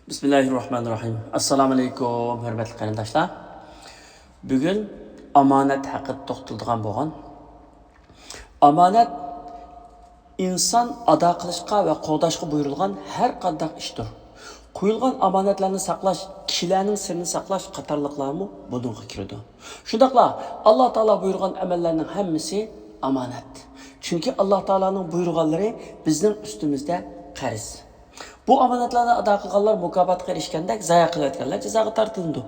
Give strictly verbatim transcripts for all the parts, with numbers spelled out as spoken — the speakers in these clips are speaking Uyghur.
بىسمىللاھىررەھمانىررەھىم. ئەسسالامۇ ئەلەيكۇم، ھۆرمەتلىك قېرىنداشلار. بۈگۈن ئامانەت ھەققىدە توختىلىدىغان بولغان. ئامانەت ئىنسان ئادا قىلىشقا ۋە قوغداشقا بۇيرۇلغان ھەر قانداق ئىشتۇر. قويۇلغان ئامانەتلەرنى ساقلاش، كىشىلەرنىڭ سىرىنى ساقلاش قاتارلىقلارمۇ بۇنىڭغا كىرىدۇ. شۇنداقلا ئاللا تائالا بۇيرۇغان ئەمەللەرنىڭ ھەممىسى ئامانەت. چۈنكى ئاللا تائالانىڭ بۇيرۇغانلىرى بىزنىڭ ئۈستىمىزدە قەرز. بۇ ئامانەتلەرنى ئادا قىلغانلار مۇكاپاتقا ئېرىشكەندەك، زايە قىلىۋەتكەنلەر جازاغا تارتىلىدۇ.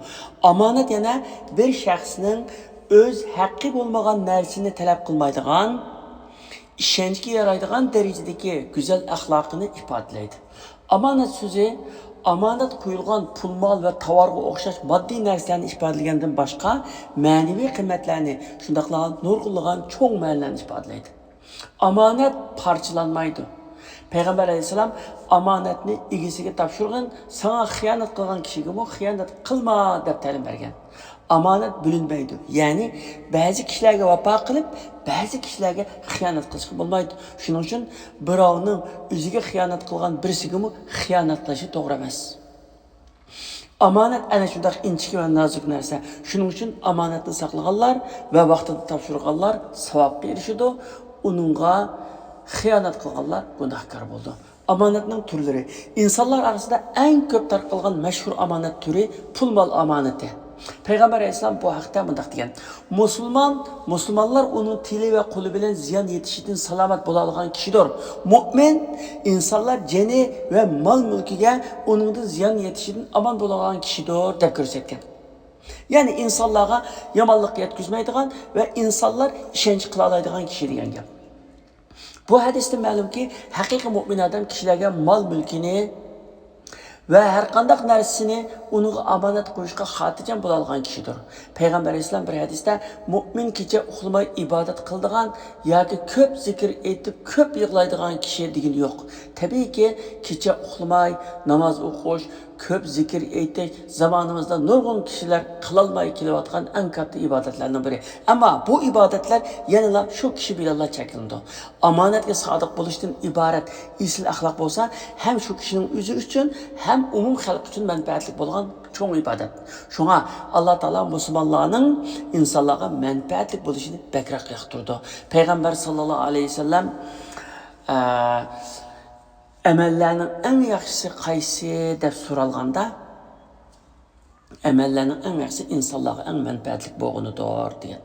ئامانەت يەنە بىر شەخسنىڭ ئۆز ھەققى بولمىغان نەرسىنى تەلەپ قىلمايدىغان، ئىشەنچكە يارايدىغان دەرىجىدىكى گۈزەل ئەخلاقىنى ئىپادىلەيدۇ. ئامانەت سۆزى ئامانەت قويۇلغان پۇل مال ۋە تاۋارغا ئوخشاش ماددىي نەرسىلەرنى ئىپادىلىگەندىن باشقا، مەنىۋى قىممەتلەرنى، شۇنداقلا نۇرغۇنلىغان چوڭ مەنىلەرنى ئىپادىلەيدۇ. ئامانەت پارچىلانمايدۇ. پەيغەمبەر ئەلەيھىسسالام ئامانەتنى ئىگىسىگە تاپشۇرغىن، ساڭا خىيانەت قىلغان كىشىگىمۇ خىيانەت قىلما دەپ تەلىم بەرگەن. ئامانەت بۆلۈنمەيدۇ. يەنى بەزى كىشىلەرگە ۋاپا قىلىپ، بەزى كىشىلەرگە خىيانەت قىلىشقا بولمايدۇ. شۇنىڭ ئۈچۈن بىراۋنىڭ ئۆزىگە خىيانەت قىلغان بىرسىگىمۇ خىيانەت قىلىشى توغرا ئەمەس. ئامانەت ئەنە شۇنداق ئىنچىكە ۋە نازۇك نەرسە. شۇنىڭ ئۈچۈن ئامانەتنى ساقلىغانلار ۋە ۋاقتىدا تاپشۇرغانلار ساۋابقا ئېرىشىدۇ، ئۇنىڭغا خىيانەت قىلغانلار گۇناھكار بولىدۇ. ئامانەتنىڭ تۈرلىرى. ئىنسانلار ئارىسىدا ئەڭ كۆپ تارقالغان مەشھۇر ئامانەت تۈرى پۇل مال ئامانىتى. پەيغەمبەر ئەلەيھىسسالام بۇ ھەقتە مۇنداق دېگەن: مۇسۇلمان، مۇسۇلمانلار ئۇنىڭ تىلى ۋە قولى بىلەن زىيان يېتىشىدىن سالامەت بولالىغان كىشىدۇر. مۇئمىن، ئىنسانلار جېنى ۋە مال مۈلكىگە ئۇنىڭدىن زىيان يېتىشىدىن ئامان بولالىغان كىشىدۇر، دەپ كۆرسەتكەن. يەنى ئىنسانلارغا يامانلىق يەتكۈزمەيدىغان ۋە ئىنسانلار ئىشەنچ قىلالايدىغان كىشى دېگەن گەپ. بۇ ھەدىستىن مەلۇمكى، ھەقىقىي مۇئمىن ئادەم كىشىلەرگە مال مۈلكىنى ۋە ھەر قانداق نەرسىسىنى ئۇنىڭغا ئامانەت قويۇشقا خاتىرجەم بولالىغان كىشىدۇر. پەيغەمبەر ئەلەيھىسسالام بىر ھەدىستە، مۇئمىن كېچە ئۇخلىماي ئىبادەت قىلىدىغان ياكى كۆپ زىكىر ئېيتىپ، كۆپ يىغلايدىغان كىشى دېگىنى يوق. تەبىئىيكى، كېچە ئۇخلىماي ناماز ئوقۇش، كۆپ زىكىر ئېيتىش زامانىمىزدا نۇرغۇن كىشىلەر قىلالماي كېلىۋاتقان ئەڭ كاتتا ئىبادەتلەرنىڭ بىرى. ئەمما بۇ ئىبادەتلەر يەنىلا شۇ كىشى بىلەنلا چەكلىنىدۇ. ئامانەتكە سادىق بولۇشتىن ئىبارەت ئېسىل ئەخلاق بولسا، ھەم شۇ كىشىنىڭ ئۆزى ئۈچۈن، ھەم ئومۇم خەلق ئۈچۈن مەنپەئەتلىك بولغان چوڭ ئىبادەت. شۇڭا ئاللا تائالا مۇسۇلمانلارنىڭ ئىنسانلارغا مەنپەئەتلىك بولۇشىنى بەكرەك ياقتۇرىدۇ. پەيغەمبەر ساللاللاھۇ ئەلەيھى ۋەسەللەم، ئە، ئەمەللەرنىڭ ئەڭ ياخشىسى قايسى دەپ سورالغاندا، ئەمەللەرنىڭ ئەڭ ياخشىسى ئىنسانلارغا ئەڭ مەنپەئەتلىك بولغىنىدۇر، دېگەن.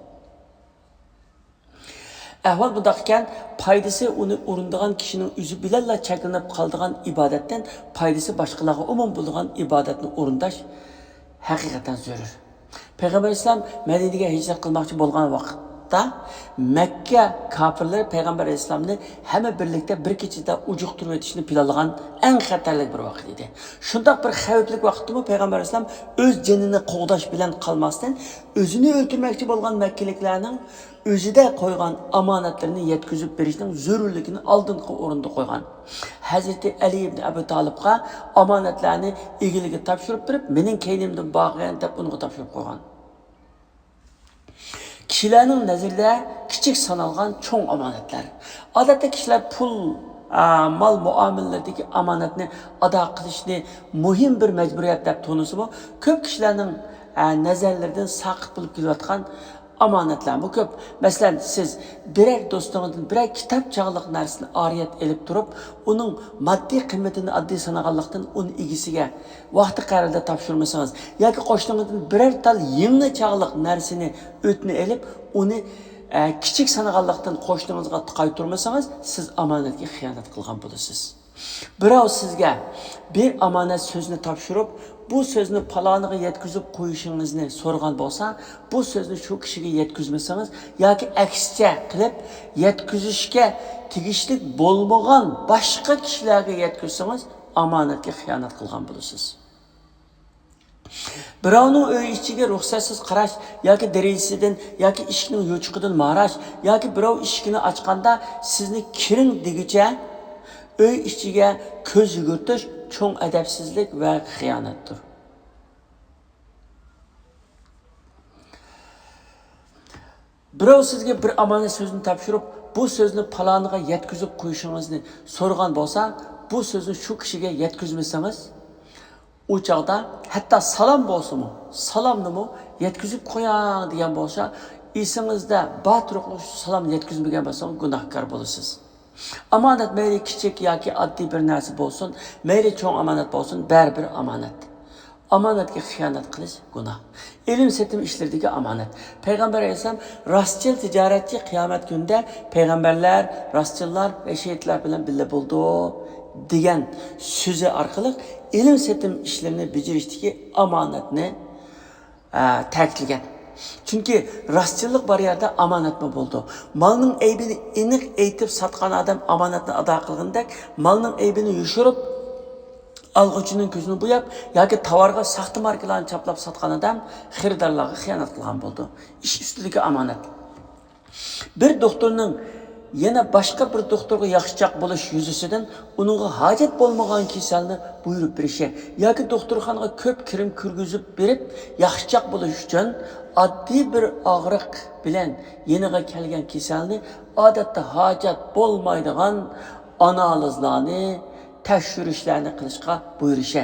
ئەھۋال بۇنداق ئىكەن، پايدىسى ئۇنى ئۇرۇنىدىغان كىشىنىڭ ئۆزى بىلەنلا چەكلىنىپ قالىدىغان ئىبادەتتىن پايدىسى باشقىلارغا ئومۇم بولىدىغان ئىبادەتنى ئورۇنداش ھەقىقەتەن زۆرۈر. پەيغەمبەر ئەلەيھىسسالام مەدىنىگە ھىجرەت قىلماقچى بولغان ۋاقىتتا، مەككە كاپىرلىرى پەيغەمبەر ئەلەيھىسسالامنى ھەممە بىرلىكتە بىر كېچىدە ئۇجۇقتۇرۇۋېتىشنى پىلانلىغان ئەڭ خەتەرلىك بىر ۋاقىت ئىدى. شۇنداق بىر خەۋپلىك ۋاقىتتىمۇ پەيغەمبەر ئەلەيھىسسالام ئۆز جېنىنى قوغداش بىلەن قالماستىن، ئۆزىنى ئۆلتۈرمەكچى بولغان مەككىلىكلەرنىڭ ئۆزىدە قويغان ئامانەتلىرىنى يەتكۈزۈپ بېرىشنىڭ زۆرۈرلۈكىنى ئالدىنقى ئورۇندا قويغان. ھەزرىتى ئەلى ئىبن ئەبۇ تالىپقا ئامانەتلەرنى ئىگىلىككە تاپشۇرۇپ بېرىپ، مېنىڭ كەينىمدىن بارغىن دەپ ئۇنىڭغا تاپشۇرۇپ قويغان. كىشىلەرنىڭ نەزىرىدە كىچىك سانالغان چوڭ ئامانەتلەر. ئادەتتە كىشىلەر پۇل، ئا، مال مۇئامىلىلىرىدىكى ئامانەتنى ئادا قىلىشنى مۇھىم بىر مەجبۇرىيەت دەپ تونۇسىمۇ، كۆپ كىشىلەرنىڭ، ئا، نەزەرلىرىدىن ساقىت بولۇپ كېلىۋاتقان ئامانەتلەرمۇ كۆپ. مەسىلەن، سىز بىرەر دوستىڭىزدىن بىرەر كىتاب چاغلىق نەرسىنى ئارىيەت ئېلىپ تۇرۇپ، ئۇنىڭ ماددىي قىممىتىنى ئاددىي سانىغانلىقتىن، ئۇنى ئىگىسىگە ۋاقتى قەرەلدە تاپشۇرمىسىڭىز ياكى قوشنىڭىزدىن بىرەر تال يىڭنە چاغلىق نەرسىنى ئۆتنە ئېلىپ، ئۇنى، ئە، كىچىك سانىغانلىقتىن قوشنىڭىزغا قايتۇرمىسىڭىز، سىز ئامانەتكە خىيانەت قىلغان بولىسىز. بىراۋ سىزگە بىر ئامانەت سۆزنى تاپشۇرۇپ، بۇ سۆزنى پالانىغا يەتكۈزۈپ قويۇشىڭىزنى سورىغان بولسا، بۇ سۆزنى شۇ كىشىگە يەتكۈزمىسىڭىز ياكى ئەكسىچە قىلىپ يەتكۈزۈشكە تېگىشلىك بولمىغان باشقا كىشىلەرگە يەتكۈزسىڭىز، ئامانەتكە خىيانەت قىلغان بولىسىز. بىراۋنىڭ ئۆي ئىچىگە رۇخسەتسىز قاراش ياكى دېرىزىسىدىن ياكى ئىشىكنىڭ يوچۇقىدىن ماراش ياكى بىراۋ ئىشىكىنى ئاچقاندا سىزنى كىرىڭ دېگۈچە ئۆي ئىچىگە كۆز يۈگۈرتۈش چوڭ ئەدەپسىزلىك ۋە خىيانەتتۇر. بىراۋ سىزگە بىر ئامانەت سۆزنى تاپشۇرۇپ، بۇ سۆزنى پالانىغا يەتكۈزۈپ قويۇشىڭىزنى سورىغان بولسا، بۇ سۆزنى شۇ كىشىگە يەتكۈزمىسىڭىز، ئۇ چاغدا ھەتتا سالام بولسىمۇ، سالامنىمۇ يەتكۈزۈپ قوياڭ دېگەن بولسا، ئېسىڭىزدە بار تۇرۇقلۇق شۇ سالام يەتكۈزمىگەن بولسىڭىز گۇناھكار بولىسىز. ئامانەت مەيلى كىچىك ياكى ئاددىي بىر نەرسە بولسۇن، مەيلى چوڭ ئامانەت بولسۇن، بەرىبىر ئامانەت. ئامانەتكە خىيانەت قىلىش گۇناھ. ئېلىم سېتىم ئىشلىرىدىكى ئامانەت. پەيغەمبەر ئەلەيھىسسالام راستچىل تىجارەتچى قىيامەت كۈنىدە پەيغەمبەرلەر، راستچىللار ۋە شېھىتلەر بىلەن بىللە بولىدۇ دېگەن سۆزى ئارقىلىق ئېلىم سېتىم ئىشلىرىنى بېجىرىشتىكى ئامانەتنى ئە، تەكىتلىگەن. چۈنكى راستچىللىق بار يەردە ئامانەتمۇ بولىدۇ. مالنىڭ ئەيىبىنى ئېنىق ئېيتىپ ساتقان ئادەم ئامانەتنى ئادا قىلغىنىدەك، مالنىڭ ئەيىبىنى يوشۇرۇپ، ئالغۇچىنىڭ كۆزىنى بوياپ ياكى تاۋارغا ساختا ماركىلارنى چاپلاپ ساتقان ئادەم خېرىدارلارغا خىيانەت قىلغان بولىدۇ. ئىش ئۈستىدىكى ئامانەت. بىر دوختۇرنىڭ يەنە باشقا بىر دوختۇرغا ياخشىچاق بولۇش يۈزىسىدىن ئۇنىڭغا ھاجەت بولمىغان كېسەلنى بۇيرۇپ بېرىشى ياكى دوختۇرخانىغا كۆپ كىرىم كىرگۈزۈپ بېرىپ ياخشىچاق بولۇش ئۈچۈن ئاددىي بىر ئاغرىق بىلەن يېنىغا كەلگەن كېسەلنى ئادەتتە ھاجەت بولمايدىغان ئانالىزلارنى، تەكشۈرۈشلەرنى قىلىشقا بۇيرۇشى.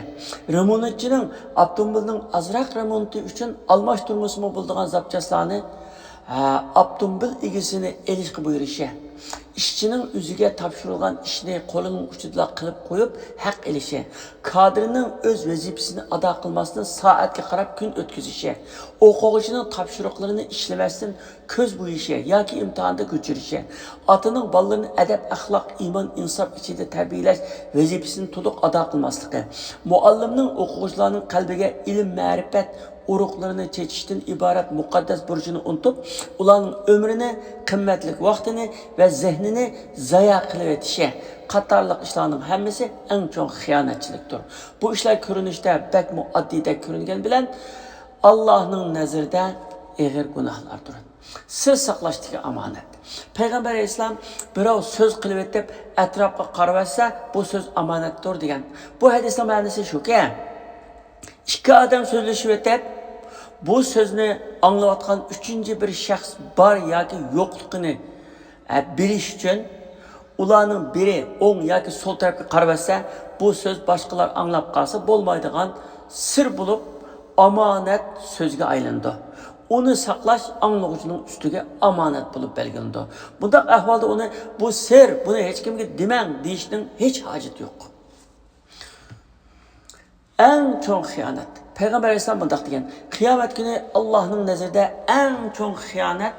رېمونتچىنىڭ ئاپتوموبىلنىڭ ئازراق رېمونتى ئۈچۈن ئالماشتۇرمىسىمۇ بولىدىغان زاپچاسلارنى، ھە، ئاپتوموبىل ئىگىسىنى ئېلىشقا بۇيرۇشى. ئىشچىنىڭ ئۆزىگە تاپشۇرۇلغان ئىشنى قولىنىڭ ئۇچىدىلا قىلىپ قويۇپ ھەق ئېلىشى. كادىرنىڭ ئۆز ۋەزىپىسىنى ئادا قىلماستىن سائەتكە قاراپ كۈن ئۆتكۈزۈشى. ئوقۇغۇچىنىڭ تاپشۇرۇقلىرىنى ئىشلىمەستىن كۆز بويىشى ياكى ئىمتىھاندا كۆچۈرۈشى، ئاتىنىڭ بالىلىرىنى ئەدەپ، ئەخلاق، ئىمان، ئىنساپ ئىچىدە تەربىيەلەش ۋەزىپىسىنى تولۇق ئادا قىلماسلىقى، مۇئەللىمنىڭ ئوقۇغۇچىلارنىڭ قەلبىگە ئىلىم، مەرىپەت ئۇرۇقلىرىنى چېچىشتىن ئىبارەت مۇقەددەس بۇرچىنى ئۇنتۇپ، ئۇلارنىڭ ئۆمرىنى، قىممەتلىك ۋاقتىنى ۋە زېھنىنى زايا قىلىۋېتىشى قاتارلىق ئىشلارنىڭ ھەممىسى ئەڭ چوڭ خىيانەتچىلىكتۇر. بۇ ئىشلار كۆرۈنۈشتە بەكمۇ ئاددىيدەك كۆرۈنگەن بىلەن، ئاللاھنىڭ نەزىرىدە ئېغىر گۇناھلاردۇر. سىر ساقلاشتىكى ئامانەت. پەيغەمبەر ئەلەيھىسسالام بىراۋ سۆز قىلىۋېتىپ ئەتراپقا قارىۋەتسە، بۇ سۆز ئامانەتتۇر دېگەن. بۇ ھەدىسنىڭ مەنىسى شۇكى، ئىككى ئادەم سۆزلىشىۋېتىپ، بۇ سۆزنى ئاڭلاۋاتقان ئۈچىنچى بىر شەخس بار ياكى يوقلۇقىنى، ئە، بىلىش ئۈچۈن ئۇلارنىڭ بىرى ئوڭ ياكى سول تەرەپكە قارىۋەتسە، بۇ سۆز باشقىلار ئاڭلاپ قالسا بولمايدىغان سىر بولۇپ، ئامانەت سۆزگە ئايلىنىدۇ. ئۇنى ساقلاش ئاڭلىغۇچىنىڭ ئۈستىگە ئامانەت بولۇپ بەلگىلىنىدۇ. بۇنداق ئەھۋالدا ئۇنى، «بۇ سىر، بۇنى ھېچكىمگە دېمەڭ» دېيىشنىڭ ھېچ ھاجىتى يوق. ئەڭ چوڭ خىيانەت. پەيغەمبەر ئەلەيھىسسالام مۇنداق دېگەن، «قىيامەت كۈنى ئاللاھنىڭ نەزىرىدە ئەڭ چوڭ خىيانەت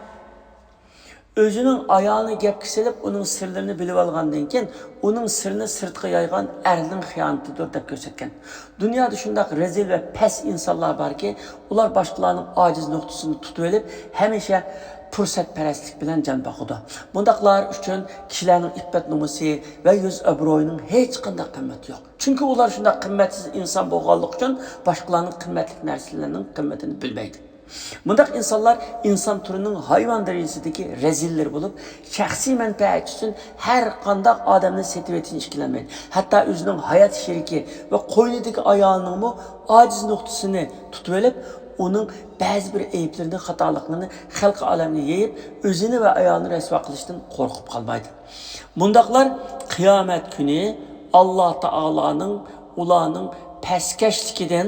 ئۆزىنىڭ ئايالىنى گەپكە سېلىپ، ئۇنىڭ سىرلىرىنى بىلىۋالغاندىن كېيىن، ئۇنىڭ سىرىنى سىرتقا يايغان ئەرنىڭ خىيانىتىدۇر» دەپ كۆرسەتكەن. دۇنيادا شۇنداق رەزىل ۋە پەس ئىنسانلار باركى، ئۇلار باشقىلارنىڭ ئاجىز نۇقتىسىنى تۇتۇۋېلىپ، ھەمىشە پۇرسەتپەرەسلىك بىلەن جان باقىدۇ. بۇنداقلار ئۈچۈن كىشىلەرنىڭ ئىپپەت-نومۇسى ۋە يۈز-ئابرۇيىنىڭ ھېچقانداق قىممىتى يوق. چۈنكى ئۇلار شۇنداق قىممەتسىز ئىنسان بولغانلىقى ئۈچۈن باشقىلارنىڭ قىممەتلىك نەرسىلەرنىڭ قىممىتىنى بىلمەيدۇ. مۇنداق ئىنسانلار ئىنسان تۈرىنىڭ ھايۋان دەرىجىسىدىكى رەزىللىرى بولۇپ، شەخسىي مەنپەئەت ئۈچۈن ھەر قانداق ئادەمنى سېتىۋېتىشنى ئىككىلەنمەيدۇ. ھەتتا ئۆزىنىڭ ھايات شېرىكى ۋە قوينىدىكى ئايالىنىڭمۇ ئاجىز نۇقتىسىنى تۇتۇۋېلىپ، ئۇنىڭ بەزى بىر ئەيىبلىرىنى، خاتالىقلىرىنى خەلقى ئالەمگە يېيىپ، ئۆزىنى ۋە ئايالىنى رەسۋا قىلىشتىن قورقۇپ قالمايدۇ. مۇنداقلار قىيامەت كۈنى ئاللا تائالانىڭ ئۇلارنىڭ پەسكەشلىكىدىن،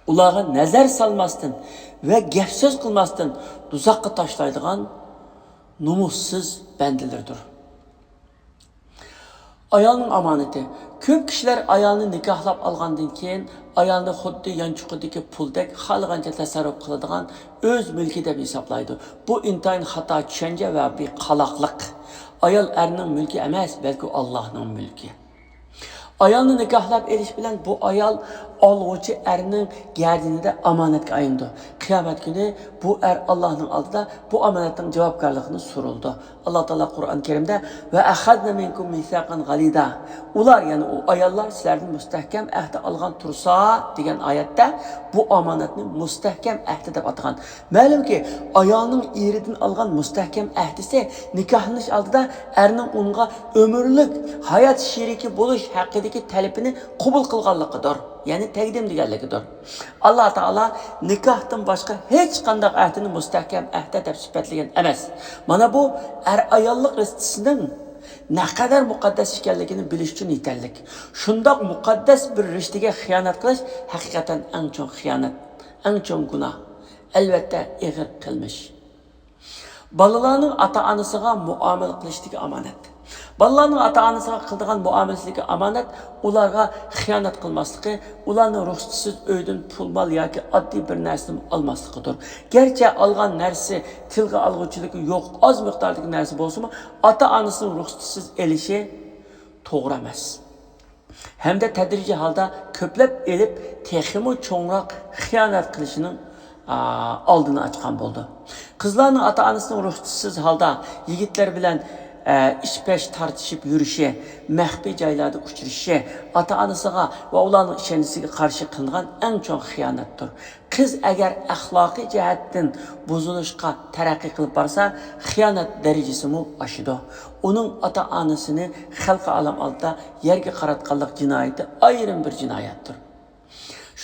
ئۇلارغا نەزەر سالماستىن ۋە گەپ سۆز قىلماستىن دوزاخقا تاشلايدىغان نومۇسسىز بەندىلىرىدۇر. ئايالنىڭ ئامانىتى. كۆپ كىشىلەر ئايالنى نىكاھلاپ ئالغاندىن كېيىن، ئايالنى خۇددى يانچۇقىدىكى پۇلدەك خالىغانچە تەسەررۇپ قىلىدىغان ئۆز مۈلكى دەپ ھېسابلايدۇ. بۇ ئىنتايىن خاتا چۈشەنچە ۋە بىر قالاقلىق. ئايال ئەرنىڭ مۈلكى ئەمەس، بەلكى ئاللاھنىڭ مۈلكى. ئايالنى نىكاھلاپ ئېلىش بىلەن بۇ ئايال ئالغۇچى ئەرنىڭ گەدىنىدە ئامانەتكە ئايلىنىدۇ. قىيامەت كۈنى بۇ ئەر ئاللاھنىڭ ئالدىدا بۇ ئامانەتنىڭ جاۋابكارلىقىنى سورىلىدۇ. ئاللا تائالا قۇرئان كەرىمدە، «ۋە ئەخەزنە مىنكۇم مىساقەن غەلىزا.» ئۇلار، يەنى ئۇ ئاياللار سىلەردىن مۇستەھكەم ئەھدى ئالغان تۇرسا دېگەن ئايەتتە بۇ ئامانەتنى مۇستەھكەم ئەھدى دەپ ئاتىغان. مەلۇمكى، ئايالنىڭ ئېرىدىن ئالغان مۇستەھكەم ئەھدىسى نىكاھلىنىش ئالدىدا ئەرنىڭ ئۇنىڭغا ئۆمۈرلۈك ھايات شېرىكى بولۇش ھەققىدىكى تەلىپىنى قوبۇل قىلغانلىقىدۇر، يەنى تەقدىم دېگەنلىكىدۇر. ئاللا تائالا نىكاھتىن باشقا ھېچقانداق ئەھدىنى مۇستەھكەم ئەھدە دەپ سۈپەتلىگەن ئەمەس. مانا بۇ ئەر-ئاياللىق رىشتىسىنىڭ نەقەدەر مۇقەددەس ئىكەنلىكىنى بىلىش ئۈچۈن يېتەرلىك. شۇنداق مۇقەددەس بىر رىشتىگە خىيانەت قىلىش ھەقىقەتەن ئەڭ چوڭ خىيانەت، ئەڭ چوڭ گۇناھ. ئەلۋەتتە، ئېغىر قىلمىش. بالىلارنىڭ ئاتا-ئانىسىغا مۇئامىلە قىلىشتىكى ئامانەت. بالىلارنىڭ ئاتا-ئانىسىغا قىلىدىغان مۇئامىلىسىدىكى ئامانەت ئۇلارغا خىيانەت قىلماسلىقى، ئۇلارنىڭ رۇخسىتىسىز ئۆيدىن پۇل-مال ياكى ئاددىي بىر نەرسىنى ئالماسلىقىدۇر. گەرچە ئالغان نەرسىسى تىلغا ئالغۇچىلىكى يوق، ئاز مىقداردىكى نەرسە بولسىمۇ، ئاتا-ئانىسىنىڭ رۇخسىتىسىز ئېلىشى توغرا ئەمەس. ھەمدە تەدرىجىي ھالدا كۆپلەپ ئېلىپ، تېخىمۇ چوڭراق خىيانەت قىلىشىنىڭ، ئا، ئالدىنى ئاچقان بولىدۇ. قىزلارنىڭ ئاتا-ئانىسىنىڭ رۇخسىتىسىز ھالدا يىگىتلەر بىلەن، ئە، ئىچ-پەش تارتىشىپ يۈرۈشى، مەخپىي جايلاردا ئۇچرىشىشى ئاتا-ئانىسىغا ۋە ئۇلارنىڭ ئىشەنچىسىگە قارشى قىلىنغان ئەڭ چوڭ خىيانەتتۇر. قىز ئەگەر ئەخلاقىي جەھەتتىن بۇزۇلۇشقا تەرەققىي قىلىپ بارسا، خىيانەت دەرىجىسىمۇ ئاشىدۇ. ئۇنىڭ ئاتا-ئانىسىنى خەلقى ئالەم ئالدىدا يەرگە قاراتقانلىق جىنايىتى ئايرىم بىر جىنايەتتۇر.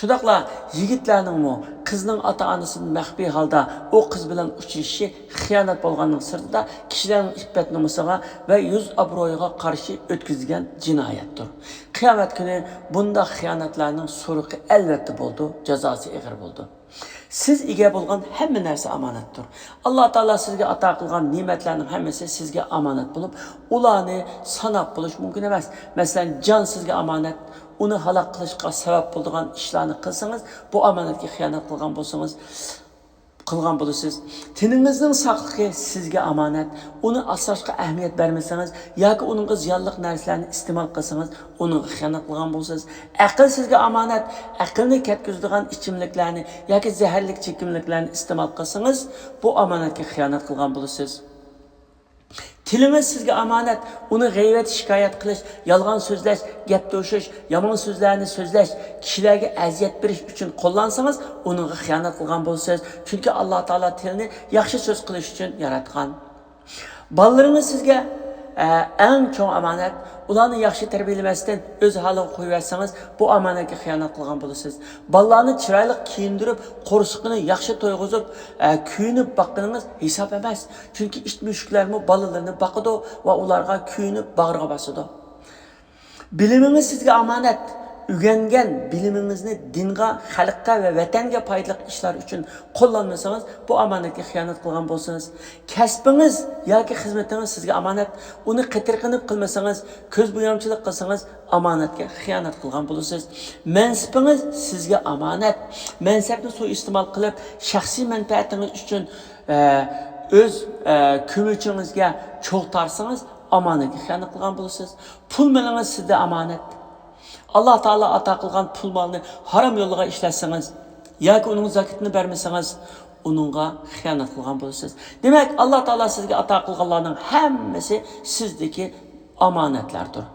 شۇنداقلا يىگىتلەرنىڭمۇ قىزنىڭ ئاتا-ئانىسىدىن مەخپىي ھالدا ئۇ قىز بىلەن ئۇچرىشىشى خىيانەت بولغاننىڭ سىرتىدا، كىشىلەرنىڭ ئىپپەت-نومۇسىغا ۋە يۈز-ئابرۇيىغا قارشى ئۆتكۈزگەن جىنايەتتۇر. قىيامەت كۈنى بۇنداق خىيانەتلەرنىڭ سورىقى ئەلۋەتتە بولىدۇ، جازاسى ئېغىر بولىدۇ. سىز ئىگە بولغان ھەممە نەرسە ئامانەتتۇر. ئاللا تائالا سىزگە ئاتا قىلغان نېمەتلەرنىڭ ھەممىسى سىزگە ئامانەت بولۇپ، ئۇلارنى ساناپ بولۇش مۇمكىن ئەمەس. مەسىلەن، جان سىزگە ئامانەت. ئۇنى ھالاك قىلىشقا سەۋەب بولىدىغان ئىشلارنى قىلسىڭىز، بۇ ئامانەتكە خىيانەت قىلغان بولسىڭىز، قىلغان بولىسىز. تېنىڭىزنىڭ ساقلىقى سىزگە ئامانەت. ئۇنى ئاسراشقا ئەھمىيەت بەرمىسىڭىز ياكى ئۇنىڭغا زىيانلىق نەرسىلەرنى ئىستېمال قىلسىڭىز، ئۇنىڭغا خىيانەت قىلغان بولىسىز. ئەقىل سىزگە ئامانەت. ئەقىلنى كەتكۈزىدىغان ئىچىملىكلەرنى ياكى زەھەرلىك چېكىملىكلەرنى ئىستېمال قىلسىڭىز، بۇ ئامانەتكە خىيانەت قىلغان بولىسىز. تىلىڭىز سىزگە ئامانەت. ئۇنى غەيۋەت، شىكايەت قىلىش، يالغان سۆزلەش، گەپ توشۇش، يامان سۆزلەرنى سۆزلەش، كىشىلەرگە ئەزىيەت بېرىش ئۈچۈن قوللانسىڭىز، ئۇنىڭغا خىيانەت قىلغان بولىسىز. چۈنكى ئاللا تائالا تىلنى ياخشى سۆز قىلىش ئۈچۈن ياراتقان. بالىلىرىڭىز سىزگە، ئە، ئەڭ چوڭ ئامانەت. ئۇلارنى ياخشى تەربىيەلىمەستىن ئۆز ھالىغا قويۇۋەتسىڭىز، بۇ ئامانەتكە خىيانەت قىلغان بولىسىز. بالىلارنى چىرايلىق كىيىندۈرۈپ، قورسىقىنى ياخشى تويغۇزۇپ، ئە، كۆيۈنۈپ باققىنىڭىز ھېساب ئەمەس. چۈنكى ئىت، مۈشۈكلەرمۇ بالىلىرىنى باقىدۇ ۋە ئۇلارغا كۆيۈنۈپ باغرىغا باسىدۇ. بىلىمىڭىز سىزگە ئامانەت. ئۆگەنگەن بىلىمىڭىزنى دىنغا، خەلققە ۋە ۋەتەنگە پايدىلىق ئىشلار ئۈچۈن قوللانمىسىڭىز، بۇ ئامانەتكە خىيانەت قىلغان بولىسىز. كەسپىڭىز ياكى خىزمىتىڭىز سىزگە ئامانەت. ئۇنى قېتىرقىنىپ قىلمىسىڭىز، كۆز بويامچىلىق قىلسىڭىز، ئامانەتكە خىيانەت قىلغان بولىسىز. مەنسىپىڭىز سىزگە ئامانەت. مەنسەپنى سۇيىئىستېمال قىلىپ، شەخسىي مەنپەئەتىڭىز ئۈچۈن، ئە، ئۆز، ئە، كۆمۈچىڭىزگە چوغ تارتسىڭىز، ئامانەتكە خىيانەت قىلغان بولىسىز. پۇل مېلىڭىز سىزدە ئامانەت. ئاللا تائالا ئاتا قىلغان پۇل مالنى ھارام يولغا ئىشلەتسىڭىز ياكى ئۇنىڭ زاكىتىنى بەرمىسىڭىز، ئۇنىڭغا خىيانەت قىلغان بولىسىز. دېمەك، ئاللا تائالا سىزگە ئاتا قىلغانلارنىڭ ھەممىسى سىزدىكى ئامانەتلەردۇر.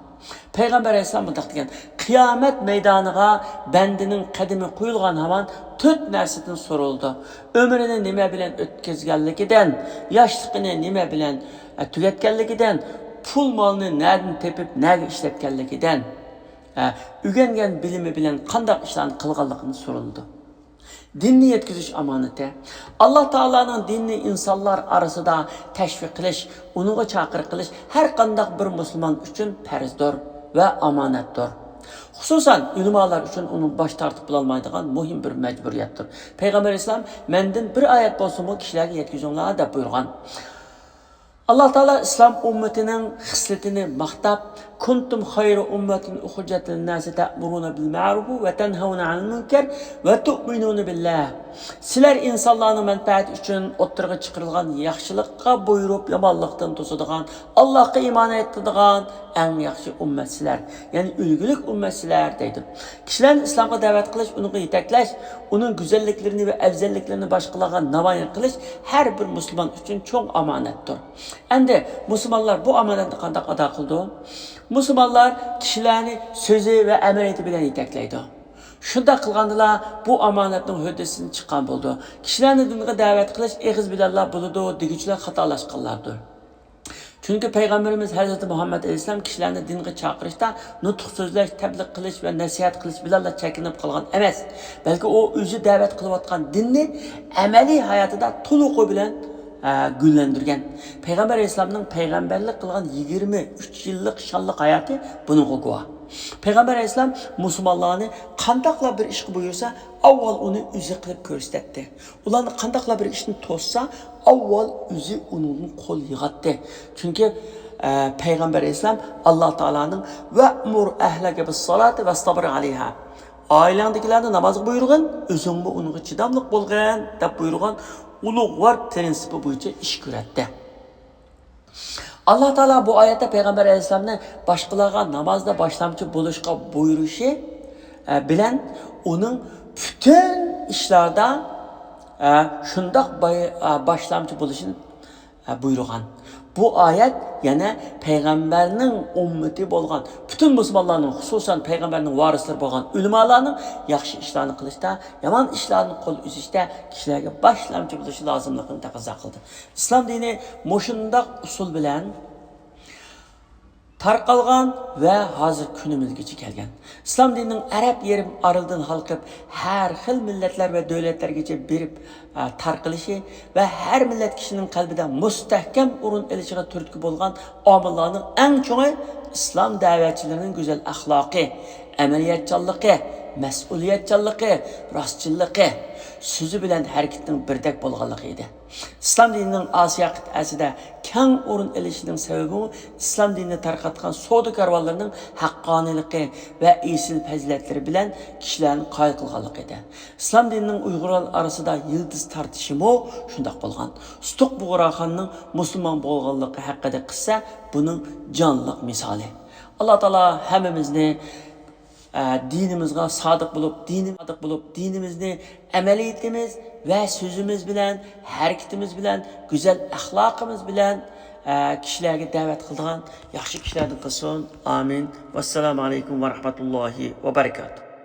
پەيغەمبەر ئەلەيھىسسالام مۇنداق دېگەن: قىيامەت مەيدانىغا بەندىنىڭ قەدىمى قويۇلغان ھامان تۆت نەرسىدىن سورىلىدۇ. ئۆمرىنى نېمە بىلەن ئۆتكۈزگەنلىكىدىن، ياشلىقىنى نېمە بىلەن، ئە، تۈگەتكەنلىكىدىن، پۇل مالنى نەدىن تېپىپ نەگە ئىشلەتكەنلىكىدىن، ئە، ئۆگەنگەن بىلىمى بىلەن قانداق ئىشلارنى قىلغانلىقىدىن سورىلىدۇ. دىننى يەتكۈزۈش ئامانىتى. ئاللا تائالانىڭ دىنىنى ئىنسانلار ئارىسىدا تەشۋىق قىلىش، ئۇنىڭغا چاقىرىق قىلىش ھەر قانداق بىر مۇسۇلمان ئۈچۈن پەرزدۇر ۋە ئامانەتتۇر. خۇسۇسەن، ئۆلىمالار ئۈچۈن ئۇنىڭ باش تارتىپ بولالمايدىغان مۇھىم بىر مەجبۇرىيەتتۇر. پەيغەمبەر ئەلەيھىسسالام، مەندىن بىر ئايەت بولسىمۇ كىشىلەرگە يەتكۈزۈڭلار، دەپ بۇيرۇغان. ئاللا تائالا ئىسلام ئۈممىتىنىڭ خىسلىتىنى ماختاپ، كۇنتۇم خەيرە ئۈممەتىن ئۇخرىجەت لىنناسى تەئمۇرۇنە بىل مەئرۇفى ۋە تەنھەۋنە ئەنىل مۇنكەر ۋە تۇئمىنۇنە بىللاھ. سىلەر ئىنسانلارنىڭ مەنپەئەتى ئۈچۈن ئوتتۇرىغا چىقىرىلغان ياخشىلىققا بۇيرۇپ، يامانلىقتىن توسىدىغان، ئاللاھقا ئىمان ئېيتىدىغان ئەڭ ياخشى ئۈممەت سىلەر، يەنى ئۈلگىلىك ئۈممەت سىلەر، دەيدۇ. كىشىلەرنى ئىسلامغا دەۋەت قىلىش، ئۇنىڭغا يېتەكلەش، ئۇنىڭ گۈزەللىكلىرىنى ۋە ئەۋزەللىكلىرىنى باشقىلارغا نامايان قىلىش ھەر بىر مۇسۇلمان ئۈچۈن چوڭ ئامانەتتۇر. ئەمدى مۇسۇلمانلار بۇ ئامانەتنى قانداق ئادا قىلىدۇ؟ مۇسۇلمانلار كىشىلەرنى سۆزى ۋە ئەمەلىيىتى بىلەن يېتەكلەيدۇ. شۇنداق قىلغاندىلا بۇ ئامانەتنىڭ ھۆددىسىدىن چىققان بولىدۇ. كىشىلەرنى دىنغا دەۋەت قىلىش ئېغىز بىلەنلا بولىدۇ دېگۈچىلەر خاتالاشقانلاردۇر. چۈنكى پەيغەمبىرىمىز ھەزرىتى مۇھەممەد ئەلەيھىسسالام كىشىلەرنى دىنغا چاقىرىشتا نۇتۇق سۆزلەش، تەبلىغ قىلىش ۋە نەسىھەت قىلىش بىلەنلا چەكلىنىپ قالغان ئەمەس، بەلكى ئۇ ئۆزى دەۋەت قىلىۋاتقان دىننى ئەمەلىي ھاياتىدا تولۇقى بىلەن ئە، گۈللەندۈرگەن. پەيغەمبەر ئەلەيھىسسالامنىڭ پەيغەمبەرلىك قىلغان يىگىرمە ئۈچ يىللىق شانلىق ھاياتى بۇنىڭغا گۇۋاھ. پەيغەمبەر ئەلەيھىسسالام مۇسۇلمانلارنى قانداقلا بىر ئىشقا بۇيرۇسا، ئاۋۋال ئۇنى ئۆزى قىلىپ كۆرسىتەتتى. ئۇلارنى قانداقلا بىر ئىشنى توسسا، ئاۋۋال ئۆزى ئۇنىڭدىن قول يىغاتتى. چۈنكى، ئە، پەيغەمبەر ئەلەيھىسسالام ئاللا تائالانىڭ «ۋەئمۇر ئەھلەكە بىسسالاتى ۋەستەبىر ئەلەيھا»، «ئائىلەڭدىكىلەرنى نامازغا بۇيرۇغىن، ئۆزۈڭمۇ ئۇنىڭغا چىداملىق بولغىن» دەپ بۇيرۇغان ئۇلۇغۋار پرىنسىپى بويىچە ئىش كۆرەتتى. ئاللا تائالا بۇ ئايەتتە پەيغەمبەر ئەلەيھىسسالامنى باشقىلارغا نامازدا باشلامچى بولۇشقا بۇيرۇشى، ئە، بىلەن ئۇنىڭ پۈتۈن ئىشلاردا، ئە، شۇنداق باي-، ئە، باشلامچى بولۇشىنى، ئە، بۇيرۇغان. بۇ ئايەت يەنە پەيغەمبەرنىڭ ئۈممىتى بولغان پۈتۈن مۇسۇلمانلارنىڭ، خۇسۇسەن پەيغەمبەرنىڭ ۋارىسلىرى بولغان ئۆلىمالارنىڭ ياخشى ئىشلارنى قىلىشتا، يامان ئىشلاردىن قول ئۈزۈشتە كىشىلەرگە باشلامچى بولۇشى لازىملىقىنى تەقەززا قىلدى. ئىسلام دىنى مۇشۇنداق ئۇسۇل بىلەن تارقالغان ۋە ھازىر كۈنىمىزگىچە كەلگەن. ئىسلام دىنىنىڭ ئەرەب يېرىم ئارىلىدىن ھالقىپ، ھەر خىل مىللەتلەر ۋە دۆلەتلەرگىچە بېرىپ، ئە، تارقىلىشى ۋە ھەر مىللەت كىشىنىڭ قەلبىدە مۇستەھكەم ئورۇن ئېلىشىغا تۈرتكە بولغان ئامىللارنىڭ ئەڭ چوڭى ئىسلام دەۋەتچىلىرىنىڭ گۈزەل ئەخلاقى، ئەمەلىيەتچانلىقى، مەسئۇلىيەتچانلىقى، راستچىللىقى، سۆزى بىلەن ھەرىكىتىنىڭ بىردەك بولغانلىقى ئىدى. ئىسلام دىنىنىڭ ئاسىيا قىتئەسىدە كەڭ ئورۇن ئېلىشىنىڭ سەۋەبىمۇ ئىسلام دىنىنى تارقاتقان سودا كارۋانلىرىنىڭ ھەققانىيلىقى ۋە ئېسىل پەزىلەتلىرى بىلەن كىشىلەرنى قايىل قىلغانلىقى ئىدى. ئىسلام دىنىنىڭ ئۇيغۇرلار ئارىسىدا يىلتىز تارتىشىمۇ شۇنداق بولغان. سۇتۇق بۇغراخاننىڭ مۇسۇلمان بولغانلىقى ھەققىدە قىسسە بۇنىڭ جانلىق مىسالى. ئاللا تائالا ھەممىمىزنى ئە، دىنىمىزغا سادىق بولۇپ، دىنىم-، سادىق بولۇپ، دىنىمىزنى ئەمەلىيىتىمىز ۋە سۆزىمىز بىلەن، ھەرىكىتىمىز بىلەن، گۈزەل ئەخلاقىمىز بىلەن، ئە، كىشىلەرگە دەۋەت قىلىدىغان ياخشى كىشىلەردىن قىلسۇن. ئامىن. ۋەسسالامۇ ئەلەيكۇم ۋە رەھمەتۇللاھى ۋە بەرىكاتۇھ.